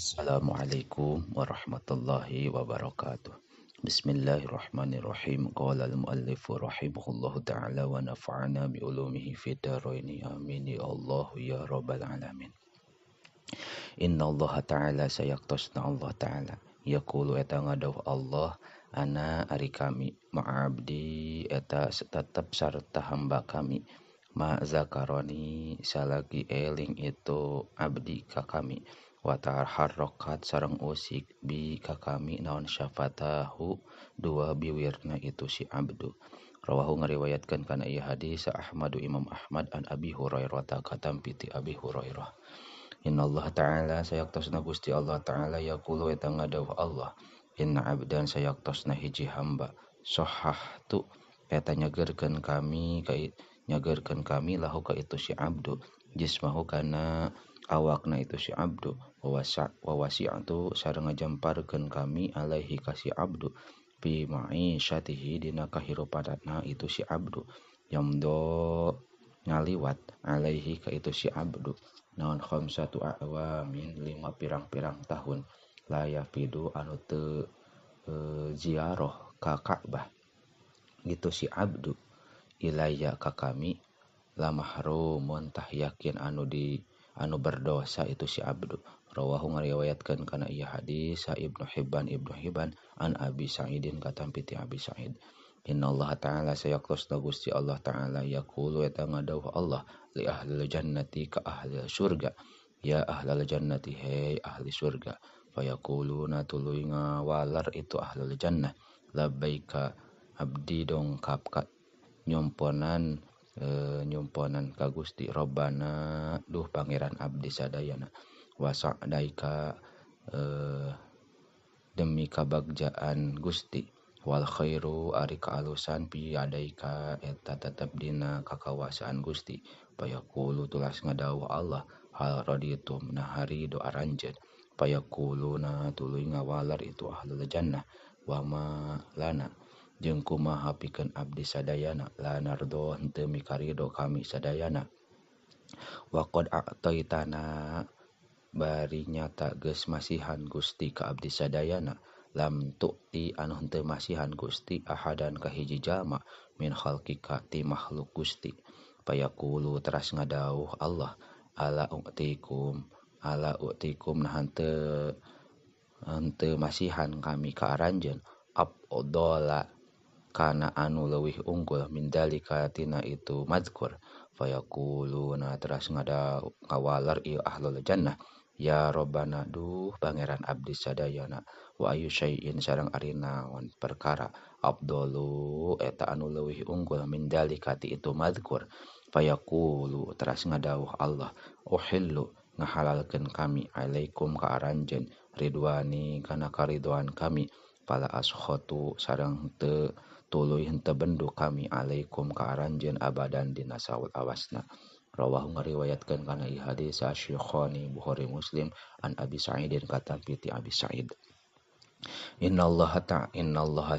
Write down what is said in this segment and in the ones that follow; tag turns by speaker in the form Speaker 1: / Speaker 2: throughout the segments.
Speaker 1: Assalamualaikum warahmatullahi wabarakatuh. Bismillahirrahmanirrahim. Qala al-muallifu rahimahullahu ta'ala wa nafa'ana bi ulumihi fid dharaini. Amin ya Allah ya rabbal alamin. Inna Allah ta'ala sayaktosna Allah ta'ala yaqulu eta ngadawuh Allah ana ari kami ma'abdi eta tetep sarta hamba kami ma zakaroni salagi eling itu abdi ka kami wa taharrakat sareng usik bi ka kami naon syafatahu dua biwirna itu si abdu. Rawahu ngariwayatkeun kana ieu hadis Ahmadu Imam Ahmad an Abi Hurairah ta katampi ti Abi Hurairah. Inna Allah ta'ala sayaktosna Gusti Allah ta'ala yaqulu eta ngadawuh Allah inna abdan sayaktosna hiji hamba sahahtu eta nyageurkeun kami ka nyageurkeun kami lahu ka itu si abdu jismahu kana awakna itu si abdu wa wasi'atu sareng ngajamparkeun kami alaihi ka si abdu fi ma'isyatihi dina kahirupanna itu si abdu yamdo ngaliwat alaihi ka itu si abdu naon khamsatu a'wamin lima pirang-pirang tahun la yafidu anu teu ziarah ka Ka'bah gitu si abdu ilaya ka kami la mahrumun tah yakin anu berdosa itu si abdu. Rawahu ngariwayatkeun kana ieu hadis Ibnu Hibban an Abi Sa'idin katampi ti Abi Sa'id. Inna Allah ta'ala sayaktosna Gusti Allah ta'ala yaqulu eta ngadawuh Allah li ahlil jannati ka ahli surga ya ahlal jannati hei ahli surga fayaquluna tuluy ngawalar itu ahlul jannah labbaika abdi dongkap ka nyumponan ka Gusti Robbana duh pangeran abdi sadayana wa sa'daika demi kabagjaan Gusti wal khairu ari kaalusan piadaika eta tetep dina kakawasaan Gusti payaqulu tulas ngadawuh Allah hal raditum nahari doa aranjeun payaquluna tuluy ngawalar itu ahlul jannah wa ma lana jeung kumaha pikeun abdi sadayana la nardo henteu mikarido kami sadayana wa qad a'taitana bari nyata geus masihan Gusti ka abdi sadayana lam tu'ti anu henteu masihan Gusti ahadan ka hiji jalma min khalqika ti makhluk Gusti payaqulu teras ngadawuh Allah ala u'tikum nah henteu masihan kami ka aranjeun abdola kana anu leuwih unggul min dalika tina itu mazkur fayaquluna teras ngawalar ieu ahlul jannah ya robbana duh pangeran abdi sadayana wa ayu syai'in sareng ari naon perkara abdolu eta anu leuwih unggul min dalika ti itu mazkur fayaqulu teras ngadawuh Allah uhillu ngahalalkeun kami alaikum ka aranjeun ridwani kana karidoan kami fala askhatu sareng teu tuluy henteu bendu kami alaikum ka aranjeun abadan dina saul awasna. Rawahu ngariwayatkeun kana ieu hadis Syekhani Bukhari Muslim an Abi Sa'idin katampi ti Abi Sa'id. Inna Allah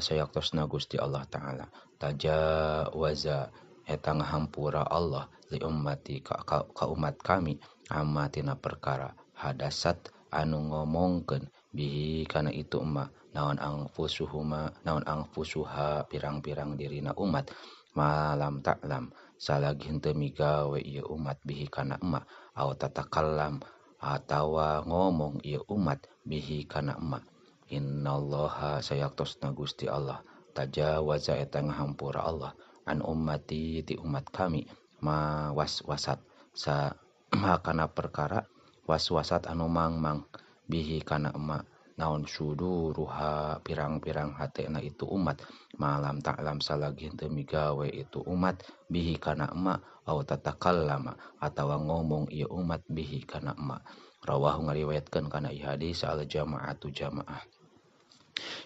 Speaker 1: sayaktosna Gusti Allah ta'ala tajawaza eta ngahampura Allah li ummati ka umat kami amma tina perkara hadasat anu ngomongkeun bihi kana itu umma naon angfusuha pirang-pirang dirina umat malam taklam salagi henteu migawe ieu umat bihi kana emma au tatakallam atawa ngomong ieu umat bihi kana emma. Innallaha sayaktosna Gusti Allah tajawaza eta ngahampura Allah an ummati ti umat kami ma waswasat sa kana perkara waswasat anu mangmang bihi kana emma naon suduruha pirang-pirang hatena itu umat malam taklam salagi henteu migawe itu umat bihi kana emma au tatakallama atawa ngomong ieu umat bihi kana emma. Rawahu ngariwayatkeun kana ieu hadis al jama'atu jamaah.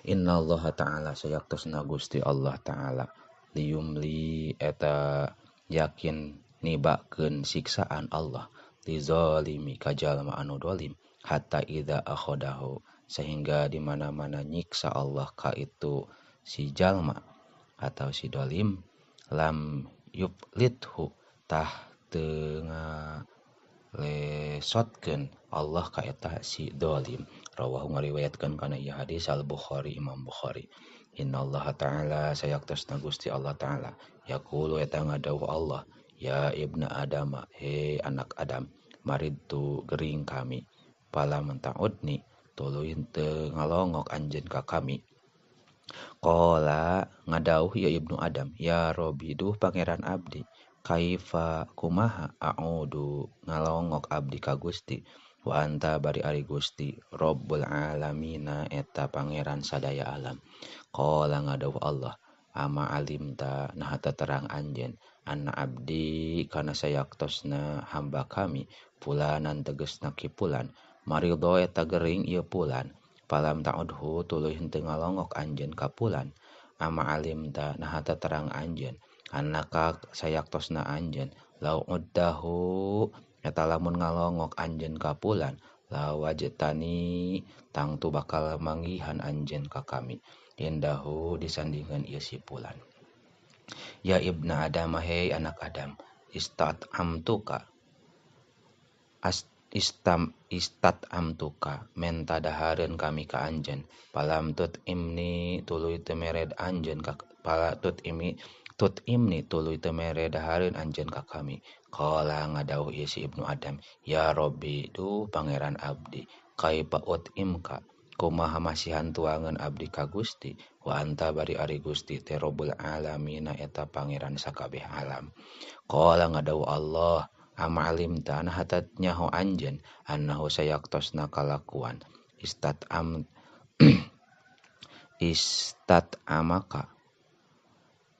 Speaker 1: Inna Allah ta'ala sayaktosna Gusti Allah ta'ala liyumli eta yakin nibakeun siksaan Allah li zalimi ka jalma anu dolim hatta idza akhadahu sehingga di mana-mana nyiksa Allah ka itu si jalma atau si dolim lam yuflithu tah teu ngalesotkeun Allah ka eta si zalim. Rawahu ngariwayatkeun kana ieu hadis Al Bukhari Imam Bukhari. Innallaha ta'ala sayaktosna Gusti Allah ta'ala yaqulu eta ngadawuh Allah, ya ibna Adama, he anak Adam, maridtu gering kami, palam ta'udni tuluy teu ngalongok anjeun ka kami. Qala ngadawuh ya ibnu Adam, ya Robbi duh pangeran abdi, kaifa kumaha a'udu ngalongok abdi ka Gusti, wa anta bari ari Gusti Rabbul alamina eta pangeran sadaya alam. Qala ngadawuh Allah, ama alimta naha terang anjeun anna abdi kana sayaktosna hamba kami fulanan tegesna kipulan maridho eta gering ieu pulan, palam ta'udhu tuluy henteu ngalongok anjeun ka pulan. Ama alimta naha terang anjeun annaka sayaktosna anjeun lau uddahu eta lamun ngalongok anjeun ka pulan la wajtani tangtu bakal manggihan anjeun ka kami indahu disandingan ieu si pulan. Ya ibna Adam, hei anak Adam, istat amtuka istat amtuka menta dahareun kami ka anjeun, palam tut imni tuluy teu mere anjeun ka pala tut imi tut imni tuluy teu mere dahareun anjeun ka kami. Qala ngadawuh ieu si Ibnu Adam, ya Robbi duh pangeran abdi, kaifa ut imka kumaha masihan tuangan abdi ka Gusti, wa anta bari ari Gusti teh Rabbul alamina eta pangeran sakabeh alam. Qala ngadawuh Allah, ama alimta naha nyaho anjeun annahu sayaktosna kalakuan istat am istat amaka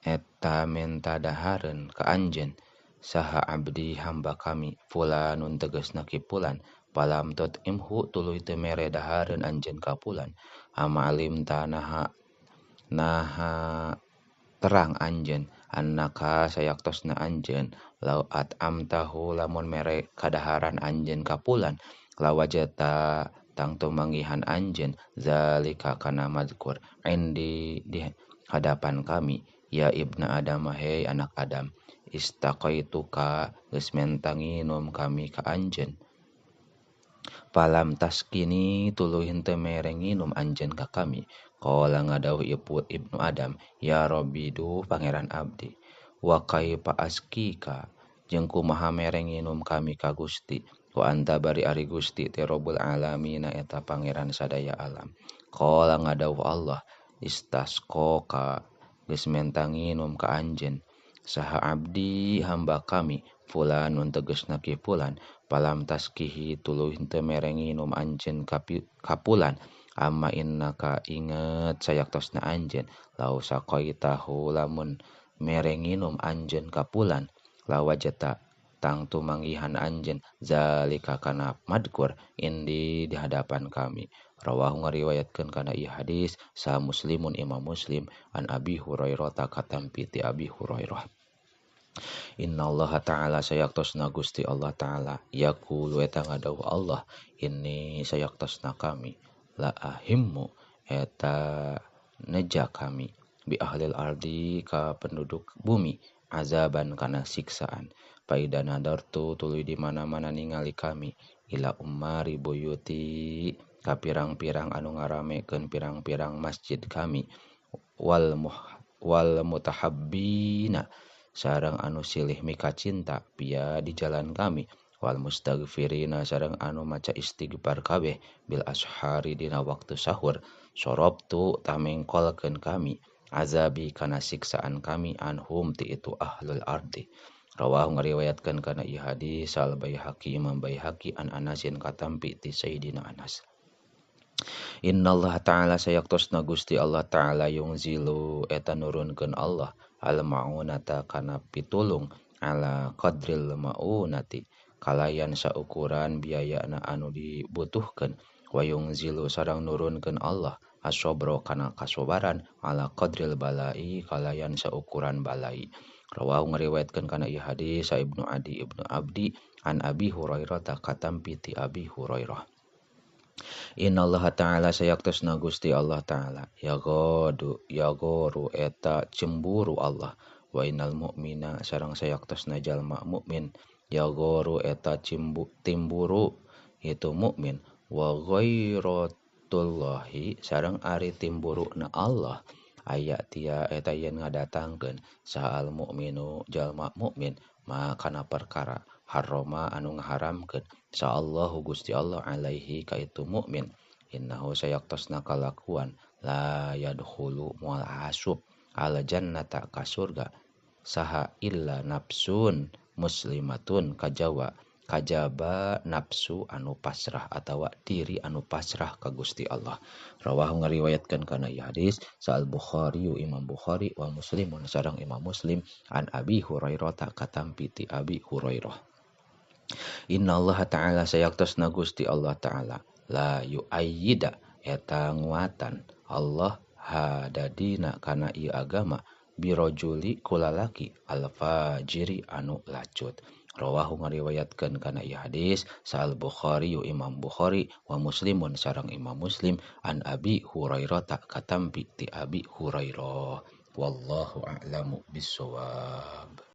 Speaker 1: eta menta dahareun ka anjeun saha abdi hamba kami fulanun tegasna kipulan, palam tut imhu tuluy teu mere dahareun anjeun ka pulan. Ama alimta naha naha terang anjeun annaka sayaktosna anjeun lau at amtahu lamun mere kadaharan anjeun ka pulan lawajata tangtu manggihan anjeun zalika kana mazkur indi di hadapan kami. Ya ibna Adam, hei anak Adam, istaqaituka geus menta nginum kami ka anjeun, palam taskini tuluy henteu mere nginum anjeun ka kami. Qala ngadawuh ibnu Adam, ya Robbi duh pangeran abdi, wa kaifa askika jeung kumaha mere nginum kami ka Gusti, wa anta bari ari Gusti teh Rabbul alamina eta pangeran sadaya alam. Qala ngadawuh Allah, istasqaka geus menta nginum ka anjeun saha abdi hamba kami fulanun tegesna ki fulan, palam taskihi tuluy henteu mere nginum anjeun ka fulan. Amma innaka inget sayaktosna anjeun lau saqaitahu lamun mere nginum anjeun ka fulan lawajata tangtu manggihan anjeun zalika kana madkur indi di hadapan kami. Rawahu ngariwayatkeun kana ieu hadis sa Muslimun Imam Muslim an Abi Hurairah katampi ti Abi Hurairah. Innallaha ta'ala sayaktosna Gusti Allah ta'ala yaqulu eta ngadawuh Allah, inni sayaktosna kami la ahimmu eta neja kami bi ahlil ardi ka penduduk bumi azaban kana siksaan. Paida nadartu tuluy di mana-mana ningali kami ila ummari buyuti ka pirang-pirang anu ngaramekeun pirang-pirang masjid kami wal mutahabbina sareng anu silih mika cinta pia di jalan kami wal mustaghfirina sareng anu maca istighfar kabeh bil ashari dina waktu sahur sorobtu tamengkolkeun kami azabi kana siksaan kami anhum ti itu ahlul ardi. Rawahu ngariwayatkeun kana ieu hadis Al Baihaqi Imam Baihaqi an Anasin katampi ti Sayyidina Anas. Innallaha ta'ala sayaktosna Gusti Allah ta'ala yungzilu eta nurunkeun Allah al maunata kana pitulung ala qadril maunati kalayan saukuran biayana anu dibutuhkeun wa yungzilu sareng nurunkeun Allah asobro kana kasobaran ala qadril balai kalayan saukuran balai. Rawahu ngariwayatkeun kana ieu hadis Ibnu Adi Ibnu Abdi an Abi Hurairah katampi ti Abi Hurairah. Innallaha ta'ala sayaktosna Gusti Allah ta'ala yagodu yagoru eta cemburu Allah wa innal mu'mina sareng sayaktosna jalma mukmin Yagoru eta timburu itu mukmin wa ghairatullahi sareng ari timburu na Allah aya tia eta yen ngadatangkeun saha al mukminu jalma mukmin ma kana perkara harrama anu ngaharamkeun sa Allahu Gusti Allah alaihi ka itu mukmin innahu sayaktosna kalakuan la yadkhulu moal asup al jannata ka surga saha illa nafsun muslimatun kajawa kajaba nafsu anu pasrah atawa diri anu pasrah ka Gusti Allah. Rawahu ngariwayatkeun kana ieu hadis Sa'al Bukhari Imam Bukhari wa Muslimun sareng Imam Muslim an Abi Hurairah ta katampi ti Abi Hurairah. Inna Allah ta'ala sayaktosna Gusti Allah ta'ala la yu'ayyida eta nguatan Allah hadadina kana ieu agama birojuli kulalaki al-fajiri anu lacut. Rawahu ngariwayatkeun kana ieu hadis Sa'al Bukhari Imam Bukhari wa Muslimun sareng Imam Muslim an Abi Hurairah ta katampi ti Abi Hurairah. Wallahu a'lamu bissawab.